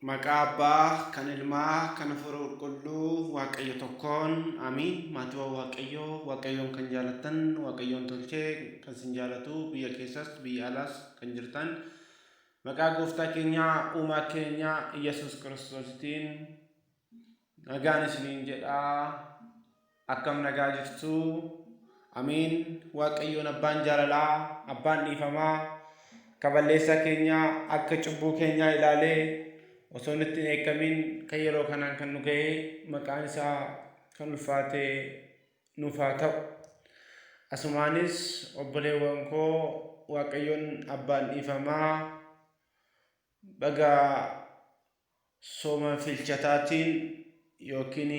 Maqaa Abbaa, kan Ilmaa, kan Hafuura Qulqulluu, Waaqayyo tokkoon, amiin. Maatiiwwan Waaqayyoo, Waaqayyoon kan jaalattan, Waaqayyoon tolchee kan sin jaalatu, biyya keessas, biyya alaas kan jirtan, maqaa Gooftaa keenyaa, Uumaa keenya Iyyasuus Kiristoositiin nagaan isiniin jedha. Akkam nagaa jirtu? Amiin. Waaqayyoon abbaan jaalalaa, abbaan dhiifamaa, akka balleessaa keenyaa, akka cubbuu keenyaa ilaalee osoo nutti hin eekkamin kan yeroo kanaan kan nu ga'e maqaan isaa kan ulfaate nuuf haa ta'u. Asumaanis obboleewwan koo Waaqayyoon abbaan dhiifamaa baga sooma filchataatiin yookiin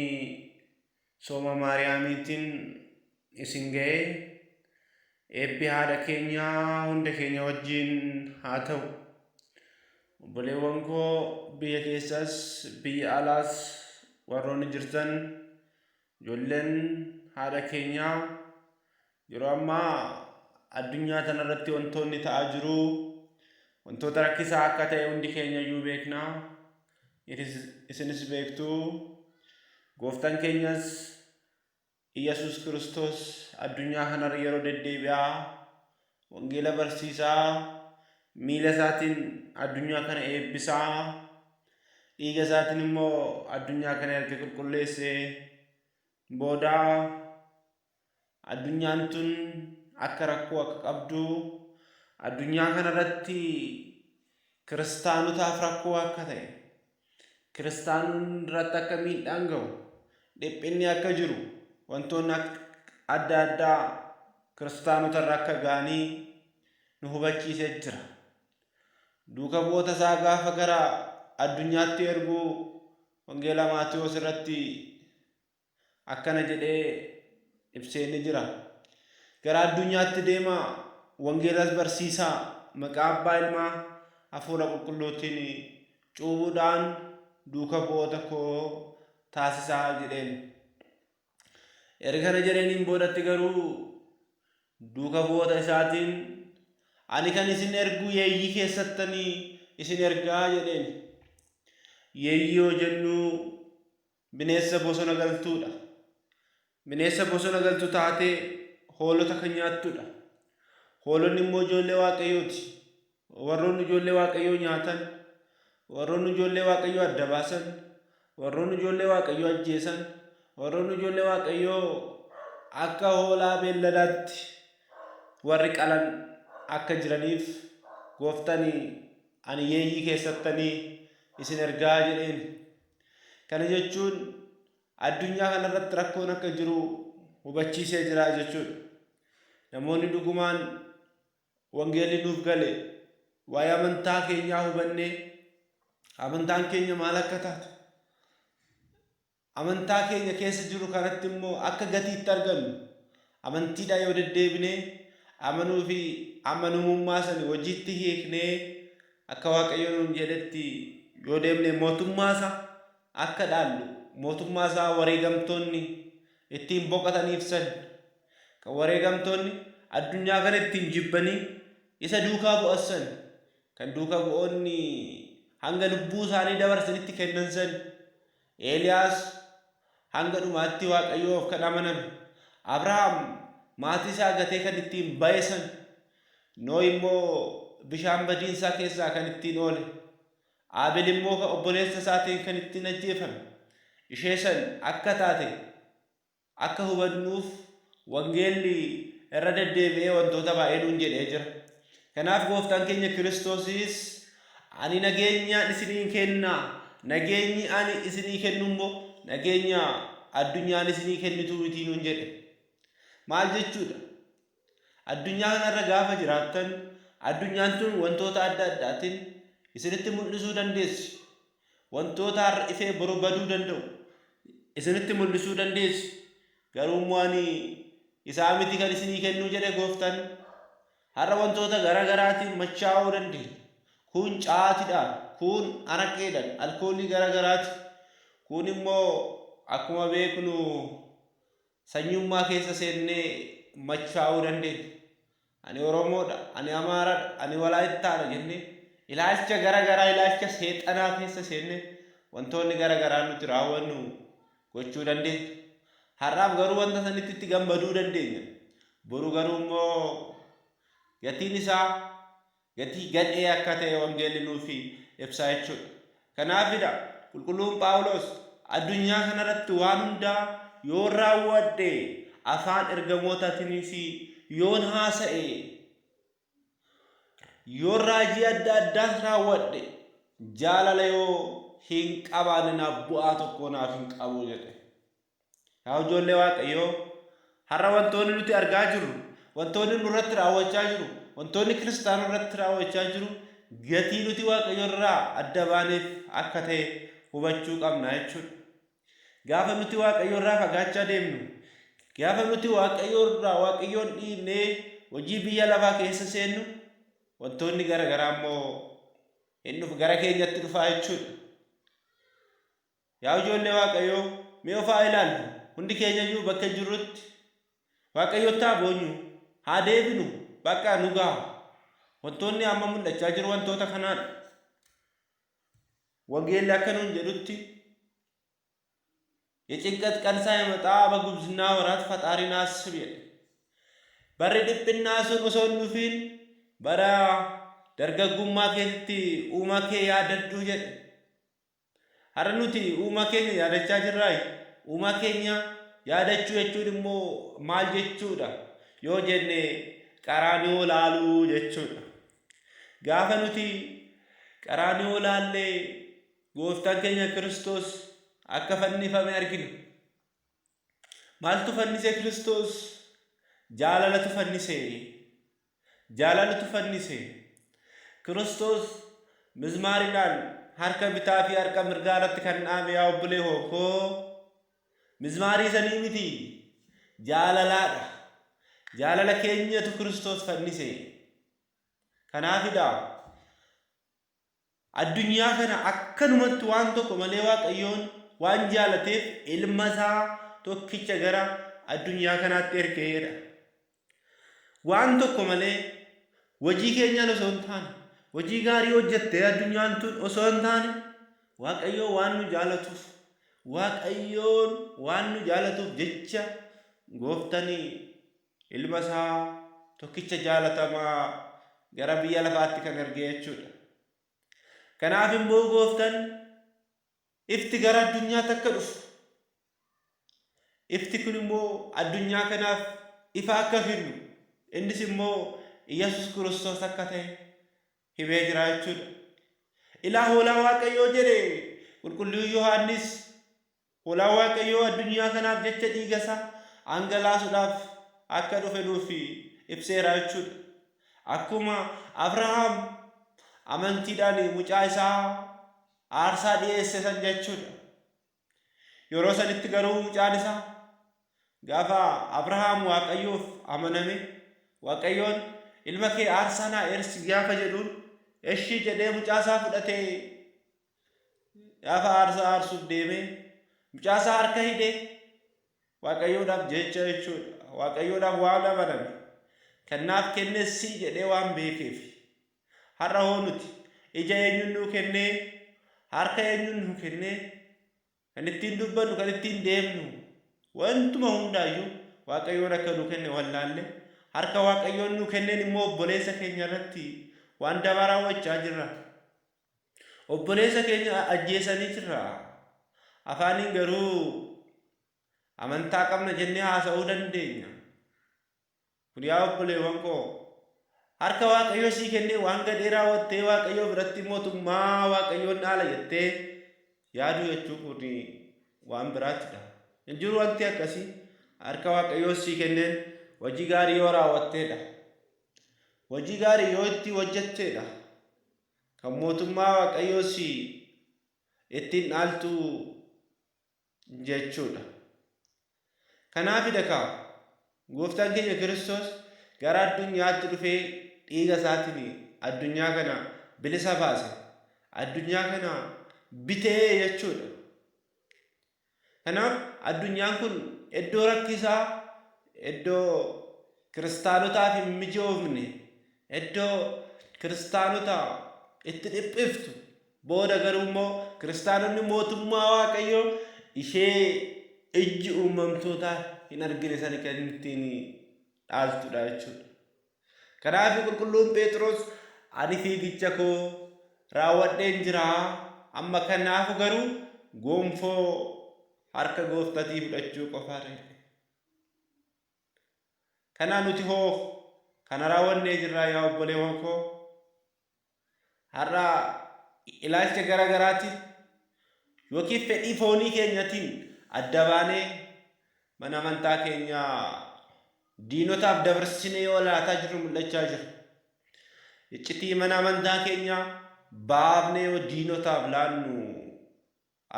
sooma Maariyaamiitiin isin ga'e eebbi haadha keenyaa hunda keenya wajjin haa ta'u. Obboleewwan koo biyya keessas biyya alaas warroonni jirtan ijoolleen haadha keenyaa yeroo ammaa addunyaa tanarratti wantoonni ta'aa jiru wantoota rakkisaa akka ta'e hundi keenya iyyuu beekna. Isinis beektu. Gooftaan keenyas Iyyasuus Kiristoos addunyaa kanarra yeroo deddeebi'aa wangeela barsiisaa miila isaatiin addunyaa kana eebbisaa dhiiga isaatiin immoo addunyaa kana erga qulqulleessee booda Addunyaan tun akka rakkoo akka qabdu, addunyaa kanarratti kiristaanotaaf rakkoo akka ta'e, kiristaanonni irratti akka miidhaan ga'u, dhiphinni akka jiru, wantoonni adda addaa kiristaanota irra akka ga'anii nu hubachiisee jira. Duuka bu'oota isaa gaafa gara addunyaatti ergu Wangeela Maatiyoos irratti akkana jedhee ibsee ni jira. Gara addunyaatti deemaa, wangeelas barsiisaa, maqaa Abbaa Ilmaa Hafuura Qulqulluutiin cuubuudhaan duuka bu'oota koo taasisaa jedheen. Erga kana jedheeniin boodatti garuu duuka bu'oota isaatiin ani kan isin ergu yeeyyii keessattanii isin ergaa jedheen. Yeeyyii yoo jennu Bineensa bosona galtuudha. Bineensa bosona galtu taatee hoolota kan nyaattudha. Hoolonni immoo ijoollee Waaqayyooti. Warroonni ijoollee Waaqayyoo nyaatan, warroonni ijoollee Waaqayyoo adda baasan, warroonni ijoollee Waaqayyoo ajjeesan, warroonni ijoollee Waaqayyoo akka hoolaa beelladaatti warri qalan akka jiraniif gooftani ani yeeyyii keessattanii isin ergaa jedheen. Kana jechuun addunyaa kanarratti rakkoon akka jiru hubachiisee jira jechuudha. Namoonni dhugumaan wangeelli nuuf gale waa'ee amantaa keenyaa hubannee amantaan keenya maal akka taate amantaa keenya keessa jiru kanatti immoo akka gatiitti argannu amantiidhaan yoo deddeebinee amanuu fi amanamummaa sani hojiitti hiiknee akka Waaqayyo nuun jedhetti yoo deemne mootummaa isaa akka dhaallu mootummaa isaa wareegamtoonni ittiin boqotaniif san kan wareegamtoonni addunyaa kana ittiin jibbanii isa duukaa bu'an san kan duuka bu'oonni hanga lubbuu isaanii dabarsanitti kennan san Eeliyaas hanga dhumaatti Waaqayyoof kan amaname, Abrahaam maatii isaa gatee kan ittiin ba'e sana, Nohi immoo bishaan badiinsaa keessaa kan ittiin oole, Aabel immoo kan obboleessa isaatiin kan ittiin ajjeefame, ishee san akka taate akka hubannuuf wangeelli irra deddeebi'ee wantoota baay'ee nuun jedhee jira. Kanaaf gooftaan keenya Kiristoosis ani nageenyaan isinii kenna, nageenyi ani isinii kennu immoo nageenya addunyaan isinii kennitu miti nuun jedhe. Maal jechuudha? Addunyaa kanarra gaafa jiraattan addunyaan tun wantoota adda addaatiin isinitti mul'isuu dandeessi. Wantoota har'a ifee boru baduu danda'u isinitti mul'isuu dandeessi. Garuu immoo ani isaa miti kan isinii kennuu jedhe gooftaan. Har'a wantoota gara garaatiin machaa'uu dandeenya. Kun caatidhaan, kun araqeedhaan, alkoolii gara garaati. Kun immoo akkuma beeknu sanyummaa keessa seennee machaa'uu dandeenya. Ani Oromoodha, ani Amaaraadha, ani Walaayittaadha jennee ilaalcha gara garaa ilaalcha seexanaa keessa seennee wantoonni gara garaa nuti raawwannu gochuu dandeenya. Har'aaf garuu wanta sanitti itti gammaduu dandeenya. Boru garuu immoo gatiin isaa gatii gadhee akka ta'e wangeelli nuuf ibsaa jechuudha. Kanaafidha qulqulluun Phaawulos addunyaa kanarratti waan hundaa yoon raawwadhe afaan ergamootaatiinis yoon haasa'e yoon raajii adda addaas raawwadhe jaalala yoo hin qabaanne naaf bu'aa tokko naaf hin qabu jedhe. Yaa ijoollee Waaqayyoo har'a wantoonni nuti argaa jirru, wantoonni nurratti raawwachaa jiru, wantoonni kiristaanota irratti raawwachaa jiru gatii nuti Waaqayyo irraa adda baaneef akka ta'e hubachuu qabna jechuudha. Gaafa nuti Waaqayyo irraa fagaachaa deemnu, gaafa nuti Waaqayyo irraa Waaqayyoon dhiibnee hojii biyya lafaa keessa seennu wantoonni gara garaa immoo hin dhufu gara keenyatti dhufaa jechuudha. Yaa ijoollee Waaqayyoo mee of haa ilaallu hundi keenya iyyuu bakka jirrutti Waaqayyotti haa boonyu haa deebinu bakka nu gaha. Wantoonni amma mul'achaa jiru wantoota kanaadha. Wangeelli akka nuun jedhutti የጭንቀት ቀን ሳይመጣ በጉብዝና ወራት ፈጣሪን አስብ jedhe. Barri dhiphinnaa sun osoo hin dhufiin bara dargaggummaa keetti uumaa kee yaadadhu jedhe. Har'a nuti uumaa keenya yaadachaa jirraayi. Uumaa keenya yaadachuu jechuun immoo maal jechuudha yoo jenne qaraanioo laaluu jechuudha. Gaafa nuti qaraanioo laallee gooftaan keenya Kiristoos akka fannifame argina. Maaltu fannise Kiristoos? Jaalalatu fannise. Jaalalatu fannise. Kiristoos mizmaariidhaan harka bitaa fi harka mirgaa irratti kan dhaame yaa obbolee hookoo mizmaarii sanii miti jaalalaadha. Jaalala keenyatu Kiristoos fannise. Kanaafidha addunyaa kana akkanumatti waan tokko malee Waaqayyoon waan jaalateef ilma isaa tokkicha gara addunyaa kanaatti ergeedha. Waan tokko malee hojii keenyaan osoo hin taane hojii gaarii hojjettee addunyaan tun osoo hin taane Waaqayyoon waan nu jaalatuuf Waaqayyoon waan nu jaalatuuf jecha gooftanii ilma isaa tokkicha jaalatamaa gara biyya lafaatti kan ergee jechuudha. Kanaaf immoo gooftan ifti gara addunyaatti akka dhufu ifti kun immoo addunyaa kanaaf ifa akka kennu innis immoo Iyyasuus Kiristoos akka ta'e himee jira jechuudha. Ilaa hoolaa Waaqayyoo jedhe qulqulluun Yohaannis hoolaa Waaqayyoo addunyaa kanaaf jecha dhiiga isaa dhangalaasuudhaaf akka dhufe nuuf ibseera jechuudha. Akkuma Abrahaam amantiidhaan mucaa isaa aarsaa dhiyeesse san jechuudha. Yeroo sanitti garuu mucaan isaa gaafa Abrahaam Waaqayyoof amaname Waaqayyoon ilma kee aarsaa naa eersi gaafa jedhuun eshii jedhee mucaa isaa fudhatee gaafa aarsaa aarsuuf deemee mucaa isaa harka hidhee Waaqayyoodhaaf jecha jechuudha. Waaqayyoodhaaf waan amaname kanaaf kennes si jedhee waan beekeef har'a hoo nuti ija eenyuun nuu kennee harka eenyuun nuu kennee kan ittiin dubbannu kan ittiin deemnu wantuma hundaayyuu Waaqayyoon akka nuu kenne wallaalle harka Waaqayyoon nuu kenneen immoo obboleessa keenya irratti waan dabaa raawwachaa jirra. Obboleessa keenya ajjeesanii jirra. Afaaniin garuu amantaa qabna jennee haasa'uu dandeenya. Kun yaa obboleewwan koo harka Waaqayyoo sii kennee waan gadhee raawwattee Waaqayyoo biratti mootummaa Waaqayyoon dhaala jettee yaaduu jechuun kun waan biraattidha. Hin jiru wanti akkasii harka Waaqayyoo sii kenneen hojii gaarii yoo raawwatteedha. Hojii gaarii yoo itti hojjetteedha. Kan mootummaa Waaqayyoo sii ittiin dhaaltu jechuudha. Kanaafidha kaa gooftaan keenya Kiristoos gara addunyaatti dhufee dhiiga isaatiin addunyaa kana bilisa baase. Addunyaa kana bitee jechuudha. Kanaaf addunyaan kun iddoo rakkisaa, iddoo kiristaanotaaf hin mijoofne, iddoo kiristaanota itti dhiphiftu. Booda garuu immoo kiristaanonni mootummaa Waaqayyoo ishee ijji uumamtootaa hin argine sana kan ittiin dhaaltudha jechuudha. Kanaaf qulqulluun Phexros ani fiigicha koo raawwadheen jira, amma kanaafu garuu gonfoo harka gooftatii fudhachuu qofaadha jedhe. Kanaa nuti hoo kana raawwannee jirraa yaa obboleewwan koo? Har'a ilaalcha gara garaatiin yookiin fedhii foonii keenyatiin adda baanee mana amantaa keenya diinotaaf dabarsinee yoo laataa jirru mul'achaa jira. Iccitii mana amantaa keenyaa baafnee yoo diinotaaf laannu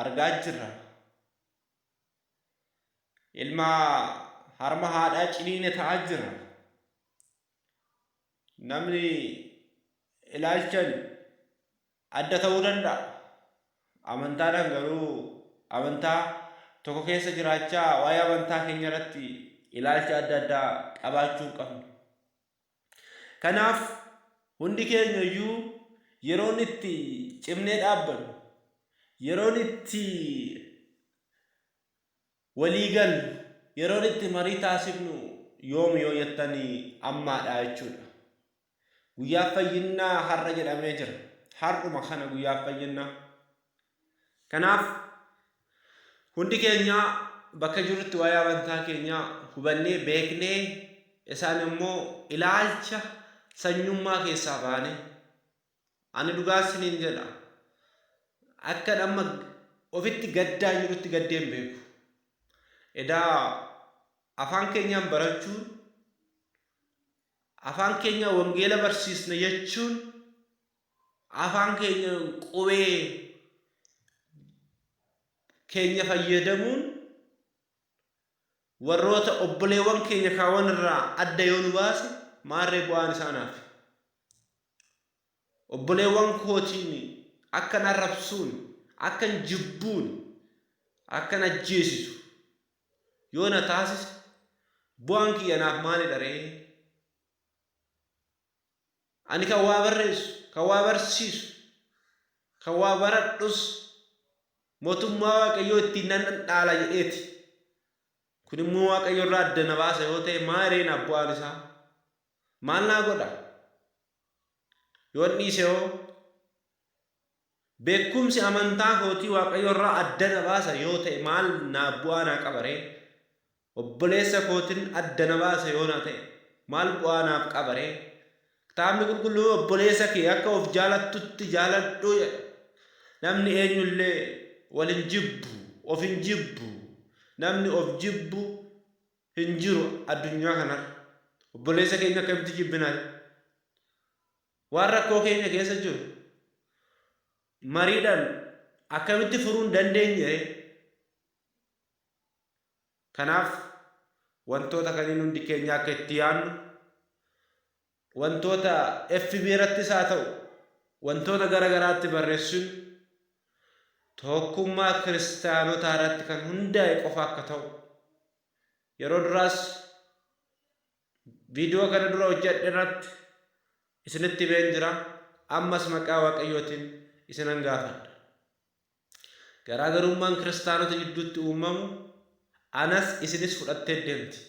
argaa jirra. Ilma harma haadhaa ciniine ta'aa jira. Namni ilaalchan adda ta'uu danda'a. Amantaadhaan garuu amantaa tokko keessa jiraachaa waa'ee amantaa keenya irratti ilaalcha adda addaa qabaachuu hin qabnu. Kanaaf hundi keenya iyyuu yeroon itti cimnee dhaabbannu, yeroon itti walii gallu, yeroon itti marii taasifnu yoom yoo jettanii ammaadha jechuudha. Guyyaa fayyinnaa har'a jedhamee jira. Har'uma kana guyyaa fayyinnaa. Kanaaf hundi keenya bakka jirrutti waa'ee amantaa keenyaa hubannee beeknee isaan immoo ilaalcha sanyummaa keessaa baane ani dhugaa isiniin jedha akkan amma ofitti gaddaa jirutti gaddee hin beeku. Edaa afaan keenyaan barachuun afaan keenya wangeela barsiisna jechuun afaan keenya qubee keenya fayyadamuun warroota obboleewwan keenya kaawwan irraa adda yoo nu baase maarree bu'aan isaa naaf. Obboleewwan kootiin akkan arrabsuun, akkan jibbuun, akkan ajjeesisu yoo na taasise bu'aan kiyya naaf maalidha ree? Ani kan waa barreessu, kan waa barsiisu, kan waa baradhus mootummaa Waaqayyoo ittiin nan dhaala jedheeti. Kun immoo Waaqayyo irraa adda na baasa yoo ta'e maa ree naaf bu'aan isaa? Maal naa godha? Yoon dhiise hoo? Beekumsi amantaa kootii Waaqayyo irraa adda na baasa yoo ta'e maal naaf bu'aa naa qaba ree? Obboleessa kootiin adda na baasa yoo na ta'e maal bu'aa naaf qaba ree? Kitaabni qulqulluun obboleessa kee akka of jaalattutti jaaladhu jedha. Namni eenyullee wal hin jibbu, of hin jibbu. Namni of jibbu hin jiru addunyaa kanarra. Obboleessa keenya akkamitti jibbinaa? Waan rakkoo keenya keessa jiru mariidhaan akkamitti furuu hin dandeenye ree? Kanaaf wantoota kanneen hundi keenya akka itti yaadnu wantoota FB irrattis haa ta'u wantoota gara garaatti barreessinu tokkummaa kiristaanotaa irratti kan hundaa'e qofa akka ta'u yeroo duraas viidiyoo kana dura hojjedhe irratti isinitti himeen jira. Ammas maqaa Waaqayyootiin isinan gaafadha. Garaagarummaan kiristaanota gidduutti uumamu anas isinis fudhattee deemti.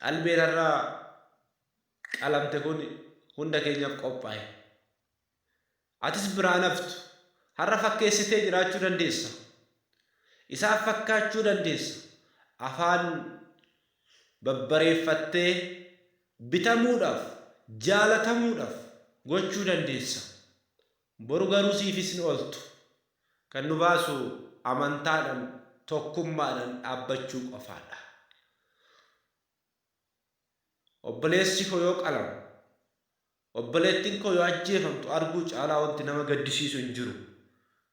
Albeen har'a qalamte kun hunda keenyaaf qophaa'e. Atis biraan haftu. Har'a fakkeessitee jiraachuu dandeessa. Isaaf fakkaachuu dandeessa. Afaan babbareeffattee bitamuudhaaf, jaalatamuudhaaf gochuu dandeessa. Boru garuu siifis hin ooltu. Kan nu baasu amantaadhaan tokkummaadhaan dhaabbachuu qofaadha. Obboleessi koo yoo qalamu, obboleettiin koo yoo ajjeefamtu arguu caalaa wanti nama gaddisiisu hin jiru.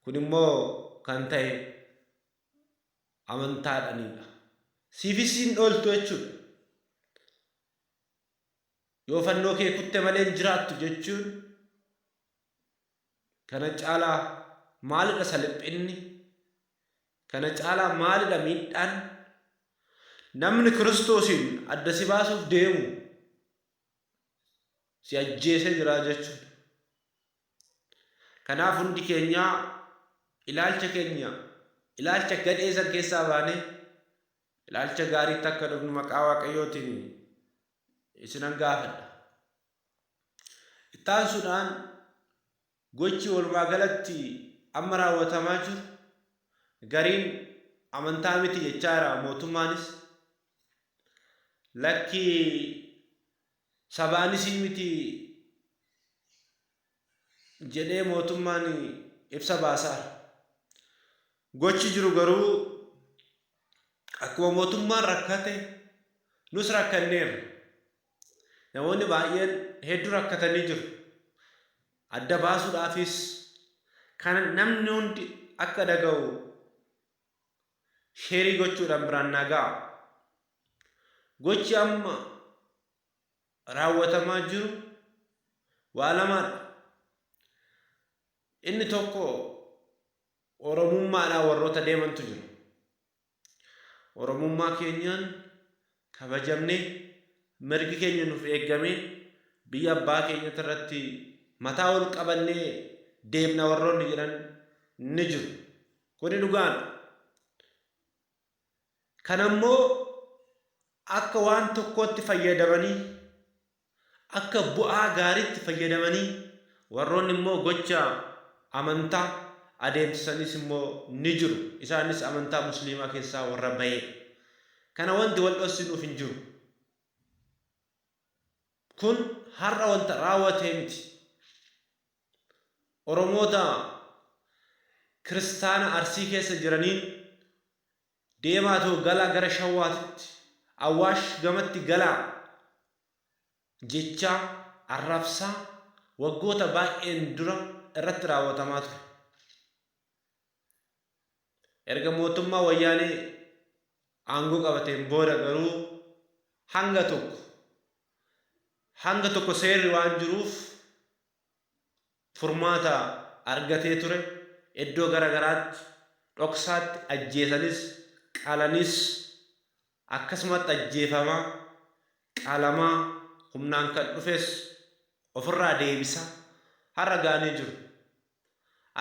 Kun immoo kan ta'e amantaadhaanidha. Siifis hin ooltu jechuudha. Yoo fannoo kee kutte malee hin jiraattu jechuun kana caalaa maalidha salphinni? Kana caalaa maalidha miidhaan? Namni Kiristoosiin adda si baasuuf deemu si ajjeesee jira jechuudha. Kanaaf hundi keenyaa ilaalcha keenya ilaalcha gadhee san keessaa baanee ilaalcha gaariitti akka dhufnu maqaa Waaqayyootiin isinan gaafadha. Ittaansuudhaan gochi walumaa galatti amma raawwatamaa jiru gariin amantaa miti jechaa jira mootummaanis. Lakkii sabaanis miti jedhee mootummaan ibsa baasaara. Gochi jiru garuu akkuma mootummaan rakkate nus rakkanneerra. Namoonni baay'een hedduu rakkatanii jiru. Adda baasuudhaafis kan namni hundi akka dhaga'u sheerii gochuudhaan biraan naa ga'a. Gochi amma raawwatamaa jiru waa lamaadha. Inni tokko Oromummaadhaan warroota deemantu jiru. Oromummaa keenyaan kabajamnee mirgi keenya nuuf eegamee biyya abbaa keenyatti irratti mataa ol qabannee deemna warroonni jedhan ni jiru. Kuni dhugaadha. Kanammoo akka waan tokkootti fayyadamanii akka bu'aa gaariitti fayyadamanii warroonni immoo gocha amantaa adeemsisanis immoo ni jiru. Isaanis amantaa musliimaa keessaa warra bahedha. Kana wanti wal dhossinuuf hin jiru. Kun har'a wanta raawwatee miti. Oromoota kiristaana Arsii keessa jiraniin deemaatoo galaa gara Shawwaatitti, Awwaash gamatti galaa jechaa arrabsaa waggoota baay'een dura irratti raawwatamaa ture. Erga mootummaa Wayyaanee aangoo qabateen booda garuu hanga tokko hanga tokko seerri waan jiruuf furmaata argatee ture. Iddoo gara garaatti dhoksaatti ajjeesanis qalanis akkasumatti ajjeefamaa qalamaa humnaan kan dhufes ofirraa deebisaa har'a ga'anii jiru.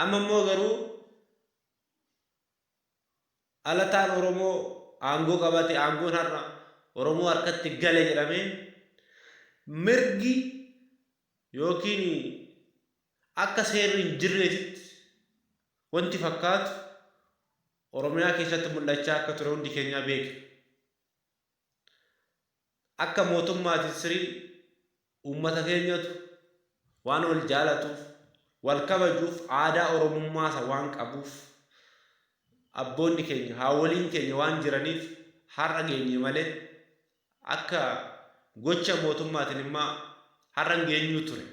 Amma immoo garuu dhalataan Oromoo aangoo qabate aangoon har'a Oromoo harkatti gale jedhamee mirgi yookiin akka seerri hin jirreetitti wanti fakkaatu Oromiyaa keessatti mul'achaa akka ture hundi keenyaa beekna. Akka mootummaati sirii uummata keenyatu waan wal jaalatuuf, wal kabajuuf, aadaa Oromummaasa waan qabuuf, abboonni keenya, haawwoliin keenya waan jiraniif har'a geenye malee akka gocha mootummaatiin immaa har'a hin geenyuu ture.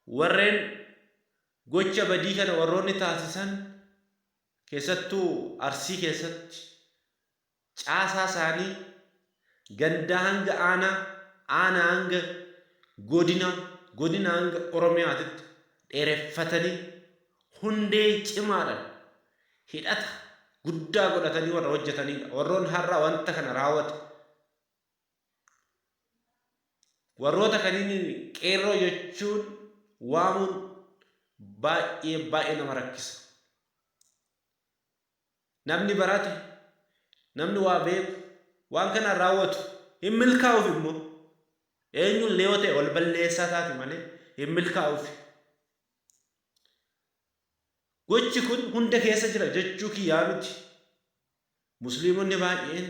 Warreen gocha badii kana warroonni taasisan keessattuu Arsii keessatti caasaa isaanii gandaa hanga aanaa, aanaa hanga godina, godina hanga Oromiyaatitti dheereffatanii hundee cimaadhaan hidhata guddaa godhatanii warra hojjetanidha. Warroon har'a wanta kana raawwate. Warroota kaniin qeerroo jechuun waamuun baay'ee baay'ee nama rakkisa. Namni barate, namni waa beeku, waan kana raawwatu hin milkaa'uuf immoo eenyullee yoo ta'e wal balleessaa taati malee hin milkaa'uuf. Gochi kun hunda keessa jira jechuu kiyyaa miti. Musliimonni baay'een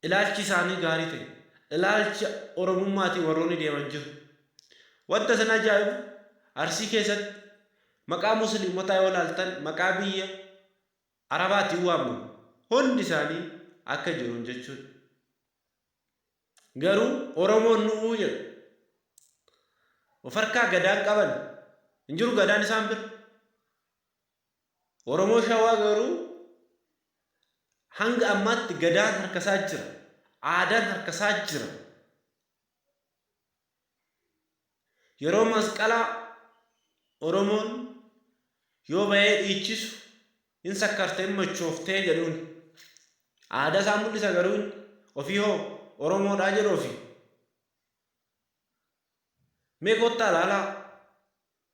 ilaalchi isaanii gaarii ta'e, ilaalcha Oromummaatiin warroonni deeman jiru. Wanta isin ajaa'ibu Arsii keessatti maqaa Musliimotaa yoo ilaaltan maqaa biyya Arabaatiin waamamu. Hundi isaanii akka jiruun jechuudha. Garuu Oromoon nu'uu jedhu. Of harkaa gadaan qaban. Hin jiru gadaan isaan bira. Oromoo Shawaa garuu hanga ammaatti gadaan harkasaa jira. Aadaan harkasaa jira. Yeroo masqalaa Oromoon yoo bahee dhiichisu hin sakkarte hin machooftee jedhuun. Aadaa isaa mul'isa garuu inni ofii hoo Oromoodhaa jedhu ofii. Mee kottaa ilaalaa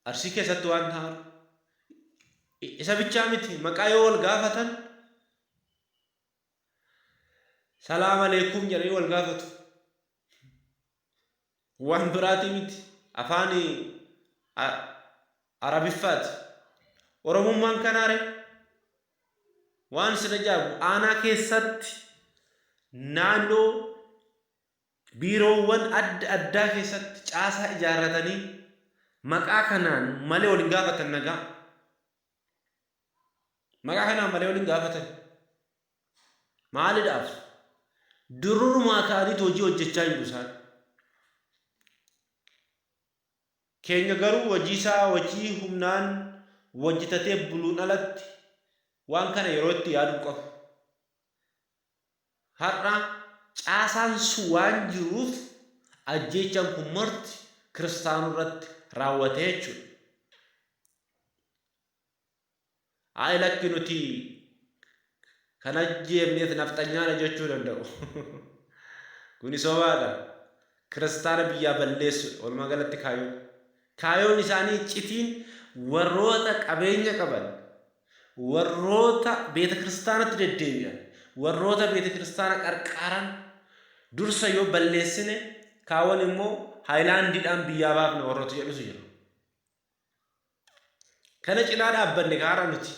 Arsii keessatti waan ta'an isa bichaa miti maqaa yoo wal gaafatan salaam aleekum jedhanii wal gaafatu. Waan biraatii miti afaan Arabiffaati. Oromummaan kanaare waan isin ajaa'ibu aanaa keessatti naannoo biiroowwan adda addaa keessatti caasaa ijaarratanii maqaa kanaan malee wal hin gaafatan nagaa. Maqaa kanaan malee wal hin gaafatan. Maalidhaaf? Dururumaa ka'aniitu hojii hojjechaa jiru isaan. Keenya garuu hojii isaa hojii humnaan hojjetatee buluun alatti waan kana yeroo itti yaaduu qabu. Har'a caasaan sun waan jiruuf ajjeechaan kun marti kiristaanuu irratti raawwatee jechuudha. Ayi lakki nuti kan ajjeefneef nafxanyaadha jechuu danda'u. Kuni sobaadha. Kiristaana biyyaa balleessuudha walumaa galatti kaayyoon. Kaayyoon isaanii iccitiin warroota qabeenya qaban, warroota beeta kiristaanatti deddeebi'an, warroota beeta kiristaana qarqaaran dursa yoo balleessine kaawwan immoo haayilaandiidhaan biyyaa baafna warroota jedhutu jira. Kana cinaa dhaabbanne kaara nuti.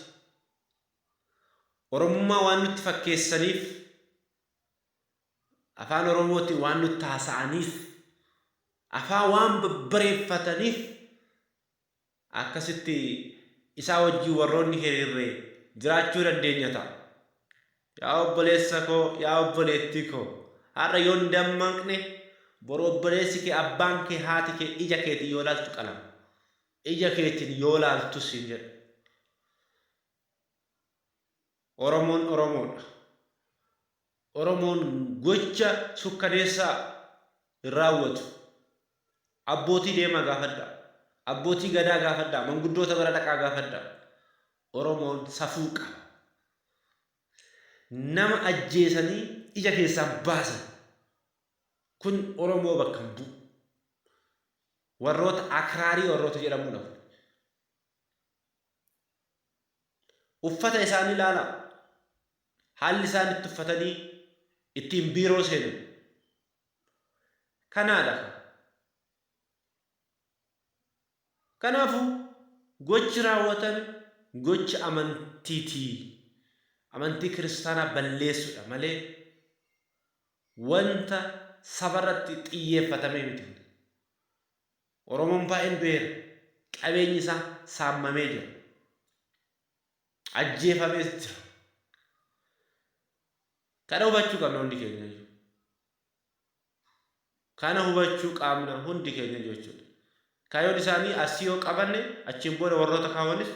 Oromummaa waan nutti fakkeessaniif, afaan Oromootiin waan nutti haasa'aniif, afaan waan babbareeffataniif akkasitti isaa wajjin warroonni hiriirre jiraachuu dandeenya ta'a. Yaa obboleessa koo, yaa obboleettii koo, har'a yoo hin dammaqne boru obboleessi kee, abbaan kee, haati kee ija keetiin yoo laaltu qalama. Ija keetiin yoo laaltu siin jedha. Oromoon Oromoodha. Oromoon gocha sukkaneessaa hin raawwatu. Abbootii deemaa gaafadhaa. Abbootii gadaa gaafadhaa. Manguddoota bara dhaqaa gaafadhaa. Oromoon safuu qaba. Nama ajjeesanii ija keessaan baasan. Kun Oromoo bakka hin bu'u. Warroota akraarii warroota jedhamuudha. Uffata isaanii ilaalaa. Haalli isaan itti uffatanii ittiin biiroo seenan. Kanaadha. Kanaafuu gochi raawwatame gocha amantiiti. Amantii kiristaanaa balleessuudha malee wanta sabarratti xiyyeeffatamee miti. Oromoon baay'een du'eera. Qabeenyi isaa saammamee jira. Ajjeefamees jira. Kana hubachuu qabna hundi keenya iyyuu. Kana hubachuu qaamna hundi keenya jechuudha. Kaayyoon isaanii asii yoo qabanne achiin booda warroota kaawwanis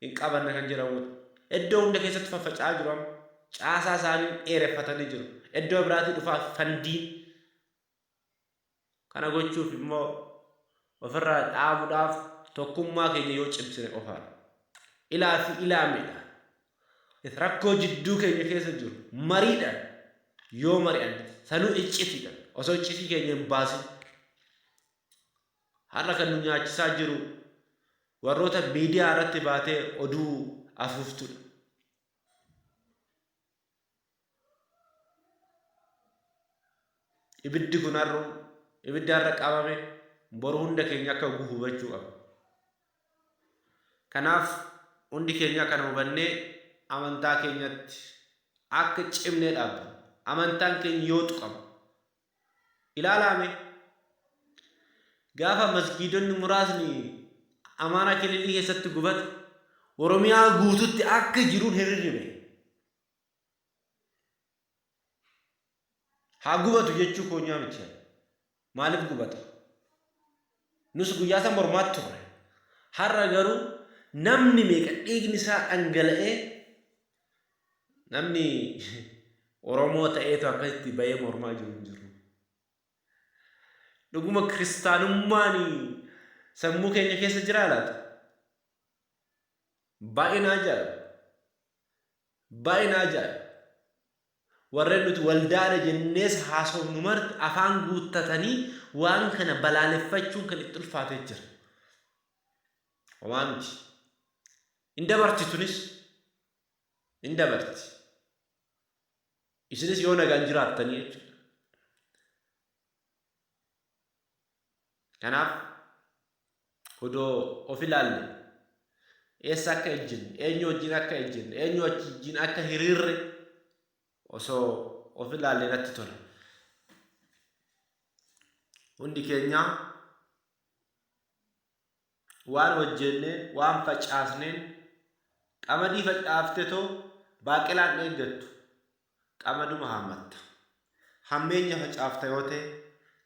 hin qabanne kan jedhamudha. Iddoo hunda keessatti faffaca'aa jiru amma. Caasaa isaanii dheereffatanii jiru. Iddoo biraatii dhufaa fandiin. Kana gochuuf immoo ofirraa dhaabuudhaaf tokkummaa keenya yoo cimsine qofaadha. Ilaa fi ilaameedha. Rakkoo jidduu keenya keessa jiru mariidhaan yoo mari'anne sanuu iccitiidhaan osoo iccitii keenya hin baasin har'a kan nu nyaachisaa jiru warroota miidiyaa irratti baatee oduu afuuftudha. Ibiddi kun har'u ibiddi har'a qabame boru hunda keenya akka gubu hubachuu qabna. Kanaaf hundi keenya kana hubannee amantaa keenyatti akka cimnee dhaabbannu. Amantaan keenya yoo tuqamu ilaalaame gaafa masgiidonni muraasni Amaaraa Kililii keessatti gubate Oromiyaa guututti akka jiruun hirribe. Haa gubatu jechuu koonyaa miti. Maaliif gubata? Nus guyyaa san mormaatti turre. Har'a garuu namni meeqa dhiigni isaa dhangala'ee namni Oromoo ta'eetu akkasitti bahee mormaa jiru hin jiru. Dhuguma kiristaanummaan sammuu keenya keessa jiraa laata? Baay'ee na ajaa'iba. Baay'ee na ajaa'iba. Warreen nuti waldaadha jennees haasofnu marti afaan guuttatanii waan kana balaaleffachuun kan itti ulfaatee jira. Homaa miti. Hin dabarti tunis. Hin dabarti. Isinis yoo nagaan jiraattanii jechuudha. Kanaaf odoo of ilaalle eessa akka ejjenne, eenyu wajjin akka ejjenne, eenyu wajjin akka hiriirre osoo of ilaalle natti tola. Hundi keenya waan hojjenneen, waan facaasneen, qamadii facaaftetoo baaqelaan eeggattu qamaduma haammatta. Hammeenya facaafta yoo ta'e,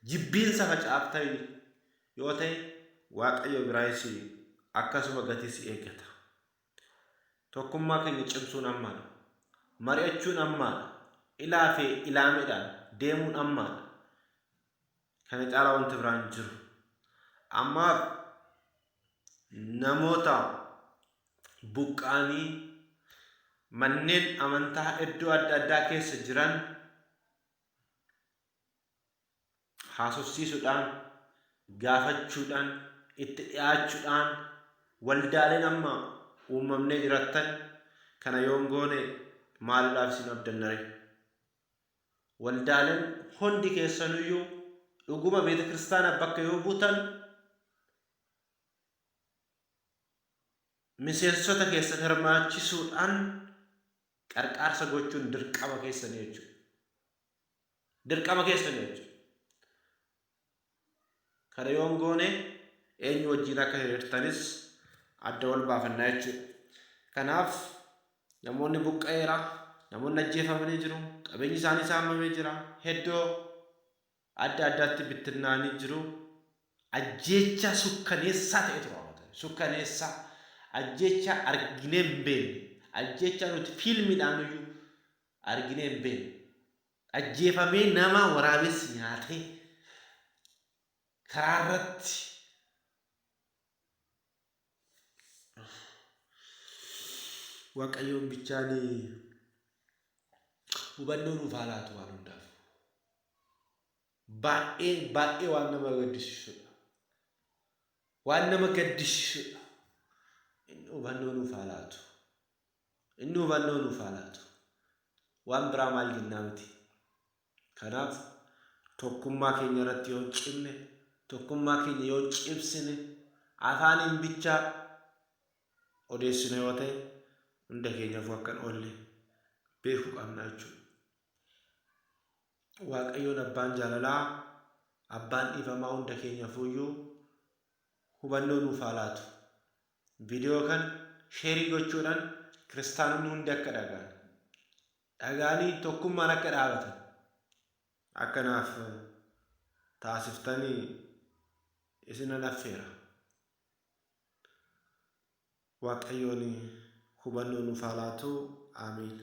jibbiinsa facaafta yoo ta'e, Waaqayyo biraayis akkasuma gatii si eeggata. Tokkummaa keenya cimsuun ammaadha. Mari'achuun ammaadha. Ilaa fi ilaameedhaan deemuun ammaadha. Kana caalaa wanti biraan jiru. Ammaaf namoota buqqa'anii manneen amantaa iddoo adda addaa keessa jiran haasofsiisuudhaan, gaafachuudhaan, itti dhiyaachuudhaan waldaaleen amma uumamnee jirattan kana yoon goone maaliidhaaf isin abdannare? Waldaaleen hundi keessanuyyuu dhuguma beeta kiristaanaa bakka yoo buutan miseensota keessan hirmaachisuudhaan qarqaarsa gochuun dirqama keessanii jechuudha. Dirqama keessanii jechuudha. Kana yoon goone eenyu wajjin akka hiriirtanis adda wal baafannaa jechuudha. Kanaaf namoonni buqqa'eera, namoonni ajjeefamanii jiru, qabeenyi isaanii saamamee jira, heddoo adda addaatti bittinnaa'anii jiru. Ajjeechaa sukkaneessaa ta'etu raawwatame. Sukkaneessaa. Ajjeechaa arginee hin beekne. Ajjeechaa nuti fiilmiidhaan iyyuu arginee hin beekne. Ajjeefamee nama waraabessi nyaatee karaa irratti Waaqayyoon bichaan hubannoo nuuf haa laatu waan hundaaf. Baay'ee baay'ee waan nama gaddisiisudha. Waan nama gaddisiisudha. Inni hubannoo nuuf haa laatu. Inni hubannoo nuuf haa laatu. Waan biraa maal jennaa miti. Kanaaf tokkummaa keenya irratti yoo cimne, tokkummaa keenya yoo cimsine, afaaniin bichaa odeessine yoo ta'e hunda keenyaafuu akka hin oolle beekuu qabna jechuudha. Waaqayyoon abbaan jaalalaa, abbaan dhiifamaa hunda keenyafuuyyuu hubannoo nuuf haa laatu. Viidiyoo kan sheerii gochuudhaan kiristaanonni hundi akka dhaga'an, dhaga'anii tokkummaan akka dhaabatan akkanaaf taasiftanii isinan affeera. Waaqayyoon hubannoo nuuf haa laatu. Aamiin.